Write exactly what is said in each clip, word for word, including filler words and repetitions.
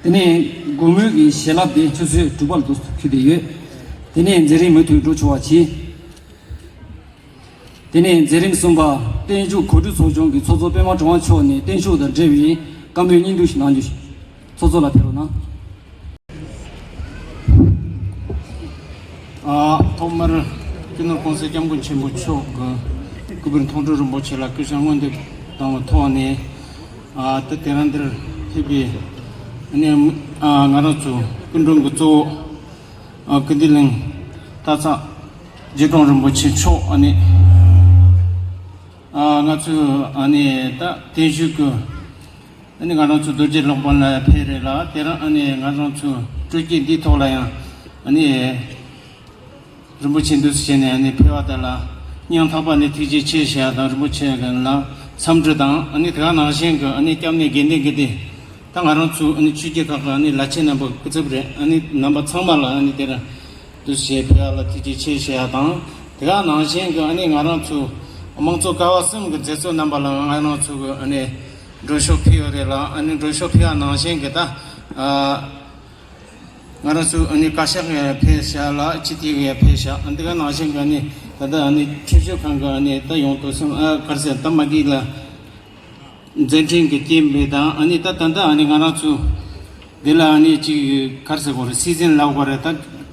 དེ་ནས་དགོང་མོའི་གི་བྱིན་རླབས་དེ་ཆུ་ཚོད་དྲུག་པ་ལ་འཁྱོལ་དུ་ཡོད། དེ་ནས་མཛད་རིམ་མུ་མཐུད་འགྲོ་ཆོག་པ་གྱིས། དེ་ནས་མཛད་རིམ་གསུམ་པ་བརྟན་བཞུགས་གོ་སྒྲིག་ཚོགས་ཆུང་གི་ཚོགས་གཙོ་པད་མ་གྲགས་པ་མཆོག་ནས་བརྟན་བཞུགས་དང་འབྲེལ་བའི་བཀའ་མོལ་སྙིང་བསྡུས་ཤིག་གནང་རྒྱུ་ཞིག་ཚོགས་གཙོ་ལ་ཕེབས་རོགས་གནང་། ཨ། ཐོག་མར་སྤྱི་ནོར་༸གོང་ས་༸སྐྱབས་མགོན་ཆེན་པོ་མཆོག་གི་སྐུ་པར་མཐོང་གྲོལ་རིན་པོ་ཆེ་ལ་སྐུ་ཕྱག་སྔོན་དུ་བཏང་བའི་ཐོག་ནས། ཨ། ད་དེ་རིང་འདིར་ཕེབས་པའི་ནས། ཨ། ང་རང་ཚོ་སྐུ་མགྲོན་གྱི་གཙོ་བོ། ཨ། ཀིརྟི་གླིང་སྟག་ཚང་རྗེ་དྲུང་རིན་པོ་ཆེ་མཆོག་ཨ་ནི། ཨ། ང་ཚོས་ཨ་ནི་ད་བརྟན་བཞུགས་ཀྱི་ ཨ་ནི་ང་རང་ཚོ་རྡོ་རྗེ་སློབ་དཔོན་ལ་ཕེབས་རེད་ལ། དེ་རིང་ཨ་ནི་ང་རང་ཚོ་སྤྲོ་སྐྱིད་འདིའི་ཐོག་ལ་ཡང་ཨ་ནི་རིན་པོ་ཆེ་འདུག་སེ་བྱས་ནས་ཨ་ནི་ཕེབས་པ་དེ་ལ་སྙིང་ཐག་པ་ནས་ཐུགས་རྗེ་ཆེ་ཞུ་ཡ་དང་། རིན་པོ་ཆེ་ལ་འཚམས་འདྲི་དང་། ཨ་ནི་དེ་ག་ནང་བཞིན་གྱི་ཨ་ནི་སྐྱབས་གནས་དགེ་འདུན་གྱི་སྡེ། ད་ང་རང་ཚོ་ཨ་ནི་ཆོས་བརྒྱུད་ཁག་གི་ཨ་ནི་བླ་ཆེན་རྣམ་པ་སྐུ་ཚབ་རེད། ཨ་ནི་རྣམ་པ་ཚང་མ་ལ་ཨ་ནི་དེ་རིང་འདུག་སེ་ཕེབས་པ་ལ་ཐུགས་རྗེ་ཆེ་ཞུ་ཡ་དང་། དེ་ག་ནང་བཞིན་གྱི་ཨ་ནི་ང་རང་ཚོ་དམངས་གཙོ་ཀ་བ་གསུམ་གྱི་མཛད་གཙོ་རྣམ་པ་ལ་ང་རང་ཚོ་གི་ཨ་ནི་མགྲོན་ཤོག་ཕུལ་ཡོད་རེད་ལ། ཨ་ནི་མགྲོན་ཤོག་ཕུལ་བ་ནང་བཞིན་གྱི་ད་ཨ་ང་རང་ཚོ་ཨ་ནི་བཀའ་ཤག་ནས་ཕེབས་ཤག་ལ། སྤྱི་འཐུས་ཀྱིས་ཕེབས་ཤག་ཨ་ནི་དེ་ག་ནང་བཞིན་གྱི་ཨ་ནི་ད་ལྟ་ཨ་ནི་ཁྲིམས་ཞིབ་ཁང་གི་ཨ་ནི་ད་ཡོང་ཐུབ་སོང་། ཨ་ག་རེ་ཟེར། ད་མ་གི་ལ་མཛད་འཕྲིན་གྱི་རྐྱེན་པས་དང་། ཨ་ནི་ད་ད་ལྟ་ཨ་ནི་ང་རང་ཚོ་འདི་ལ་ཨ་ནི་ཅིག་ག་རེ་ཟེར་དགོས་རེད། སྲིད་འཛིན་ལབ་དགོས་རེད། ད་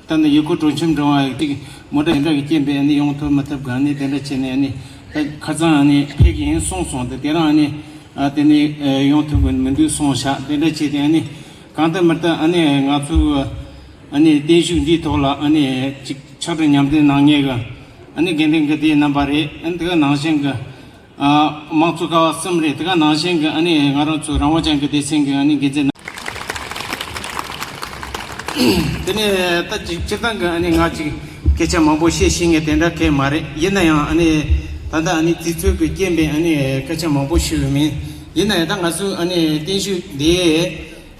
ད་ནི་ཡུལ་སྐོར་སྤྲོ་འཆམ་འགྲོ་བ་ཅིག་མོ་ཊ་དེ་འདྲ་གི་རྐྱེན་པས་ཨ་ནི་ཡོང་ཐུབ་མ་ཐུབ་གི། ཨ་ནི་དེ་འདྲ་བྱས་ནས་ཨ་ནི་ད་ཁ་སང་ཨ་ནི་ཕེབས་ཀྱི་ཡིན་གསུངས་སོང་། དེ་དེ་རིང་ཨ་ནི་ཨ་དེ་ནི་ཨ་ཡོང་ཐུབ་ཀྱི་མི་འདུག་གསུངས་ཤག་དེ་འདྲ་བྱས་ཏེ་ཨ་ནི་གང་ལྟར་མི་ལྟར་ཨ་ནི་ང་ཚོ་ཨ་ནི་བརྟན་བཞུགས་འདིའི་ཐོག་ལ་ཨ་ནི་ཅིག་ཕྱག་བྲིས་ཉམས་ལེན་གནང་མཁན་གྱི་ཨ་ནི་དགེ་འདུན་གྱི་སྡེ་རྣམ་པ་རེད། ཨ་ནི་དེ་ག་ནང་བཞིན་གྱི་ཨ་དམངས་གཙོ་ཀ་བ་གསུམ་རེད། དེ་ག་ནང་བཞིན་གྱི་ཨ་ནི་ང་རང་ཚོ་རང་དབང་ཅན་གྱི་སྡེ་ཚན་གྱི་ཨ་ནི་འགན་འཛིན། དེ་ནས་ད་ཅིག་སྤྱིར་བཏང་གི་ཨ་ནི་ང་ཅིག་སྐད་ཆ་མང་པོ་བཤད་ཤེས་མཁན་དེ་འདྲ་གང་ཡང་མ་རེད། ཡིན་ན་ཡང་ཨ་ནི་ད་ལྟ་ཨ་ནི་དུས་ཚོད་ཀྱི་རྐྱེན་པས་ཨ་ནི་སྐད་ཆ་མང་པོ་ཞུ་གི་མིན། ཡིན་ན་ཡང་ད་ང་ཚོ་ཨ་ནི་བརྟན་བཞུགས་འདི་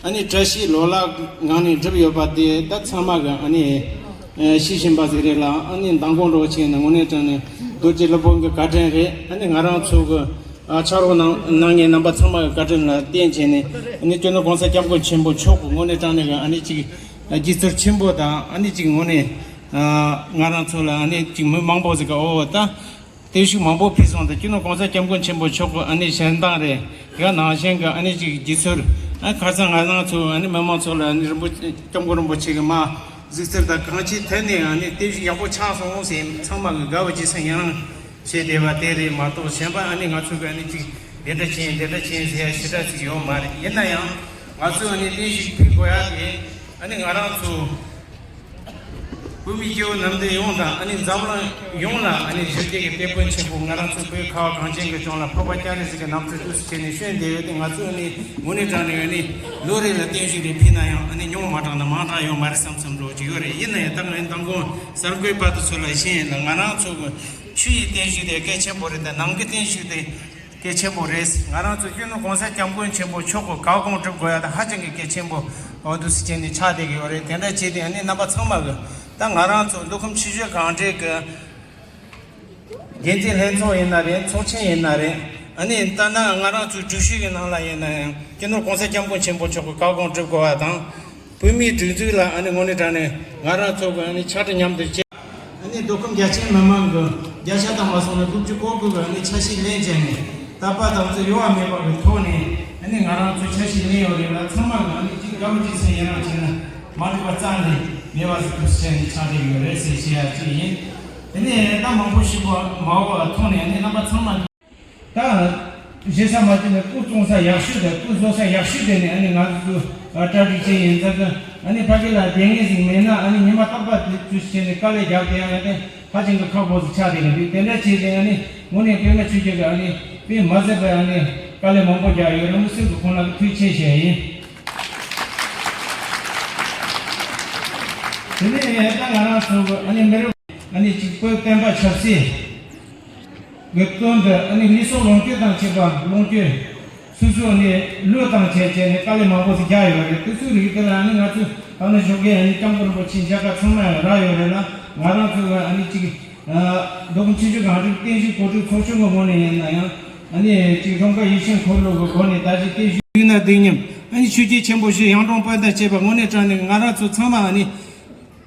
ཨ་ནི་བཀྲ་ཤིས་ལོ་ལེགས་ངང་ནས་འགྲུབ་ཡོད་པ་དེ་ད་ཚང་མ་གི་ཨ་ནི་ཤེས་བཞིན་པ་ཞིག་རེད་ལ། ཨ་ནི་མདང་དགོང་རོགས་བྱས་ནས་དངོས་གནས་དྲང་གནས་རྡོ་རྗེ་སློབ་དཔོན་གྱི་བཀའ་དྲིན་རེད། ཨ་ནི་ང་རང་ཚོ་གི་ཨ་ཕྱག་རོགས་གནང་གནང་མཁན་རྣམ་པ་ཚང་མ་གི་བཀའ་དྲིན་ལ་བརྟེན་བྱས་ནས། ཨ་ནི་སྤྱི་ནོར་༸གོང་ས་༸སྐྱབས་མགོན་ཆེན་པོ་མཆོག་གི་དངོས་གནས་དྲང་གནས་ཀྱི་ཨ་ནི་ཅིག་ཨ་དགྱེས་ཚུལ་ཆེན་པོ་དང་། ཨ་ནི་ཅིག་དངོས་གནས་ཨ་ང་རང་ཚོ་ལ་ཨ་ནི་ཅིག་མི་མང་པོ་ཟིག་གིས་ཨོ་ད་བརྟན་བཞུགས་མང་པོ་ཕུལ་སོང་། ད་སྤྱི་ནོར་༸གོང་ས་༸སྐྱབས་མགོན་ཆེན་པོ་མཆོག་གི་ཨ་ནི་ཞལ་མདངས་རེད། དེ་ག་ནང་བཞིན་གྱི་ཨ་ནི་ཅིག་དགྱེས་ཚུལ། ཨ་ཁ་སང་ང་རང་ཚོ་ཨ་ནི་མི་མང་ཚོ་ལ་ཨ་ནི་རིན་པོ་ཆེ་༸སྐྱབས་མགོན་རིན་པོ་ཆེ་གི་མ་གཟིགས་ཚུལ་དང་། གང་ཅིའི་ཐད་ནས་ཨ་ནི་བརྟན་བཞུགས་ཡག་པོ་ཆགས་སོང་ཟེར། ཚང་མ་གི་དགའ་བ་རྗེས་སུ་ཡི་རང་བྱས་བསྡད་པ་དེ་རེད་མ་གཏོགས། གཞན་པ་ཨ་ནི་ང་ཚོ་གི་ཨ་ནི་ཅིག་འདི་འདྲ་བྱས་འདི་འདྲ་བྱས་ཟེར་ཡ་ཞེ་དྲག་ཅིག་ཡོད་མ་རེད། ཡིན་ན་ཡང་ང་ཚོ་ཨ་ནི་བརྟན་བཞུགས་ཕུལ་དགོས་ཡ་དེ་ཨ་ནི་ང་རང་ཚོ་བོད་མི་སྐྱེ་བོ་ནམ་ཟླ་ཡོངས་དང་། ཨ་ནི་འཛམ་གླིང་ཡོངས་ལ་ཨ་ནི་གཞི་རྒྱ་གི་དེད་དཔོན་ཆེན་པོ། ང་རང་ཚོ་བོད་ཁ་བ་གངས་ཅན་གྱི་ལྗོངས་ལ་འཕགས་པ་སྤྱན་རས་གཟིགས་ཀྱི་ནང་ཚུད་དུས་སུ་བྱས་ནས་བྱོན་བསྡད་ཡོད་དེ། ང་ཚོ་ཨ་ནི་དངོས་གནས་དྲང་གནས་ཨ་ནི་ལོ་རེ་ལ་བརྟན་བཞུགས་རེ་ཕུལ་ན་ཡང་ཨ་ནི་ཉུང་མ་དྲགས་ན་མང་དྲགས་ཡོད་མ་རེད་བསམ་བསམ་འདྲ་བོ་ཅིག་ཡོད་རེད། ཡིན་ན་ཡང་ད་ང་མདང་དགོང་གསར་འགོད་པ་དེ་ཚོ་ལ་བཤད་ཡིན་ལ། ང་རང་ཚོ་གི་ཆུ་ཡི་བརྟན་བཞུགས་དེ་གལ་ཆེན་པོ་རེད། ད་ནམ་མཁའི་བརྟན་བཞུགས་དེ་གལ་ཆེན་པོ་རེད། ང་རང་ཚོ་སྤྱི་ནོར་༸གོང་ས་༸སྐྱབས་མགོན་ཆེན་པོ་མཆོག་གི་བཀའ་དགོངས་སྒྲུབ་དགོས་ཡ་ད་ཧ་ཅང་གི་གལ་ཆེན་པོ་འོ་འདུག་སེ་བྱས་ནས་ཆགས་བསྡད་ཀྱི་ཡོད་རེད། དེ་འདྲ་བྱས་ཏེ་ཨ་ནི་རྣམ་པ་ཚང་མ་གི་ད་ང་རང་ཚོ་མདོ་ཁམས་ཆུ་བཞི་སྒང་དྲུག་གི་འགན་འཛིན་ལྷན་ཚོགས་ཡིན་ན་རེད། ཚོགས་ཆེན་ཡིན་ན་རེད། ཨ་ནི་ད་ནང་ང་རང་ཚོའི་སྒྲིག་གཞི་གི་ནང་ལ་ཡིན་ན་ཡང་སྤྱི་ནོར་༸གོང་ས་༸སྐྱབས་མགོན་ཆེན་པོ་མཆོག་གི་བཀའ་དགོངས་སྒྲུབ་དགོས་པ་དང་། བོད་མིའི་སྒྲིག་འཛུགས་ལ་ཨ་ནི་དངོས་གནས་དྲང་གནས་ང་རང་ཚོ་གི་ཨ་ནི་ཕྱག་བྲིས་མཉམ་དུ་བྱས། ཨ་ནི་མདོ་ཁམས་རྒྱ་ཆེའི་མི་མང་གི་བརྒྱ་ཆ་དང་མ་སོང་ན་དགུ་བཅུ་གོ་དགུ་གི་ཨ་ནི་ཆ་ཤས་ལེན་བྱས་ནས། དད་པ་དམ་ཚིག་གཡོ་བ་མེད་པ་གི་ཐོག་ནས་ཨ་ནི་ང་རང་ཚོ་ཆ་ཤས་ལེན་ཡོད་རེད་ལ། ཚང་མ་གི་ཨ་ནི་གཅིག་དགའ་བ་གཅིག་སེམས་ཡི་རང་བྱས་ན་མ་འགྲིག་པ་རྩ་ནས་མེད་པ་ཟིག་ཏུ་བྱས་ནས་ཆགས་བསྡད་ཡོད་རེད་ཟེར་བཤད་ཡ་གཅིག་ཡིན། དེ་ནས་ད་མང་པོ་ཞིག་པ་མ་འོ་བ་ཐོག་ནས་ཨ་ནི་རྣམ་པ་ཚང་མ། ད་བཞེས་ས་མ་བྱས་ནས་སྐུ་བཙོང་ས་ཡག་ཤོས་དང་སྐུ་བཟོ་ས་ཡག་ཤོས་དེ་ནས་ཨ་ནི་ང་ཚོ་གྲ་སྒྲིག་བྱས་ཡིན་ཙང་། ཨ་ནི་ཕ་གི་ལ་དེ་ངེས་ཟིག་མེད་ན་ཨ་ནི་ཉི་མ་རྟག་པར་དེ་ཚོ་བྱས་ནས་དཀའ་ལས་རྒྱབ་བསྡད་ཡ་ཡ་དེ་ཧ་ཅང་གི་ཁག་པོ་ཟིག་ཆགས་བསྡད་ཀྱི་འདུག་དེ་འདྲ་བྱས་ཏེ་ཨ་ནི་དངོས་གནས་དཔེ་མ་ཆོས་རྒྱལ་གྱི་ཨ་ནི་དཔེ་མ་ཟད་པའི་ཨ་ནི་དཀའ་ལས་མང་པོ་རྒྱག་ཡོད་རེད། མི་སེམས་ཀྱི་ཁོང་ལ་ཐུགས་རྗེ་ཆེ་ཞུ་ཡ་ཡིན། དེ་ནས་ད་ང་རང་ཚོ་ཨ་ནི་མི་རབས་ཨ་ནི་གཅིག་པོའི་བསྟན་པ་ཆབ་སྲིད། གི་དོན་དུ་ཨ་ནི་ལུས་སྲོག་ལོངས་སྤྱོད་དང་བཅས་པ་ལོངས་སྤྱོད་སོ་སོ་ནས་བློས་བཏང་བྱས་བྱས་ནས་དཀའ་ལས་མང་པོ་ཞིག་རྒྱག་ཡོད་རེད། དེ་ཚོའི་རིགས་དེ་ལ་ཨ་ནི་ང་ཚོས་ད་ནི་ཞོགས་ཀས་ཨ་ནི་སྐྱབས་མགོན་རིན་པོ་ཆེ་མཇལ་ཁ་ཚང་མ་རག་ཡོད་རེད་ལ། ང་རང་ཚོས་ཨ་ནི་གཅིག་མདོ་ཁམས་ཆུ་བཞི་སྒང་དྲུག་བརྟན་བཞུགས་གོ་སྒྲིག་ཚོགས་ཆུང་གི་ངོས་ནས་ཡིན་ན་ཡང་། ཨ་ནི་གཅིག་ལྷོ་ཁ་ཡིད་བཞིན་འཁོར་ལོ་གི་སྒོ་ནས་ད་ཅི་བརྟན་བཞུགས་ཡིན་ན་འདི་མཉམ་ཨ་ནི་ཆོས་བརྒྱུད་ཆེན་པོ་བཞི་གཡུང་དྲུང་དཔལ་ལྡན་བཅས་པ་དངོས་གནས་དྲང་གནས་ང་རང་ཚོ་ཚང་མ་ཨ་ནི།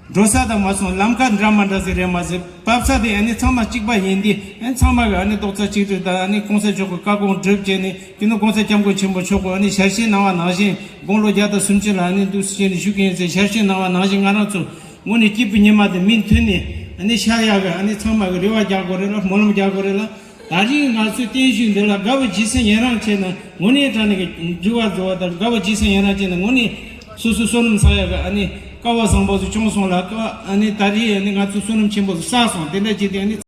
འགྲོ་ས་དང་མ་སོང་ལམ་ཁ་འདྲ་མ་འདྲ་ཟིག་རེད་མ་ཟད། བབས་ས་དེ་ཨ་ནི་ཚང་མ་གཅིག་པ་ཡིན་དུས། ཨ་ནི་ཚང་མ་གི་ཨ་ནི་རྡོག་རྩ་གཅིག་སྒྲིལ་དང་། ཨ་ནི་གོང་ས་མཆོག་གི་བཀའ་དགོངས་སྒྲུབ་བྱས་ནས། དེ་ནི་གོང་ས་སྐྱབས་མགོན་ཆེན་པོ་མཆོག་གི་ཨ་ནི་ཞལ་བཞེས་གནང་བ་ནང་བཞིན། དགུང་ལོ་བརྒྱ་དང་སུམ་ཅུ་ལ་ཨ་ནི་འདུག་སེ་བྱས་ནས་བཞུགས་ཀྱི་ཡིན་ཟེར་ཞལ་བཞེས་གནང་བ་ནང་བཞིན། ང་རང་ཚོ་དངོས་གནས་སྐྱིད་པོའི་ཉི་མ་དེ་མུ་མཐུད་ནས་ཨ་ནི་ཤར་ཡག་གི་ཨ་ནི་ཚང་མ་གི་རེ་བ་རྒྱག་དགོས་རེད་ལ། སྨོན་ལམ་རྒྱག་དགོས་རེད་ལ། ད་རིང་ང་ཚོའི་བརྟན་བཞུགས་འདི་ལ་དགའ་བ་ཇི་སྲིད་ཡི་རང་བྱས་ན་དངོས་གནས་དྲང་གནས་ཀྱི་འགྱུར་བ་བཟོ་བ་དང་། དགའ་བ་ཇི་སྲིད་ཡི་རང་བྱས་ན་དངོས་གནས་སོ་སོའི་བསོད་ནམས་བསགས་ཡག་གི་ཨ་ནི་སྐལ་བ་བཟང་པོ་ཞིག་བྱུང་སོང་ལ། ཨ་ནི་ད་རིང་ཨ་ནི་ང་ཚོ་བསོད་ནམས་ཆེན་པོ་ཞིག་བསགས་སོང་། དེ་འདྲ་བྱས་ཏེ་ཨ་ནི།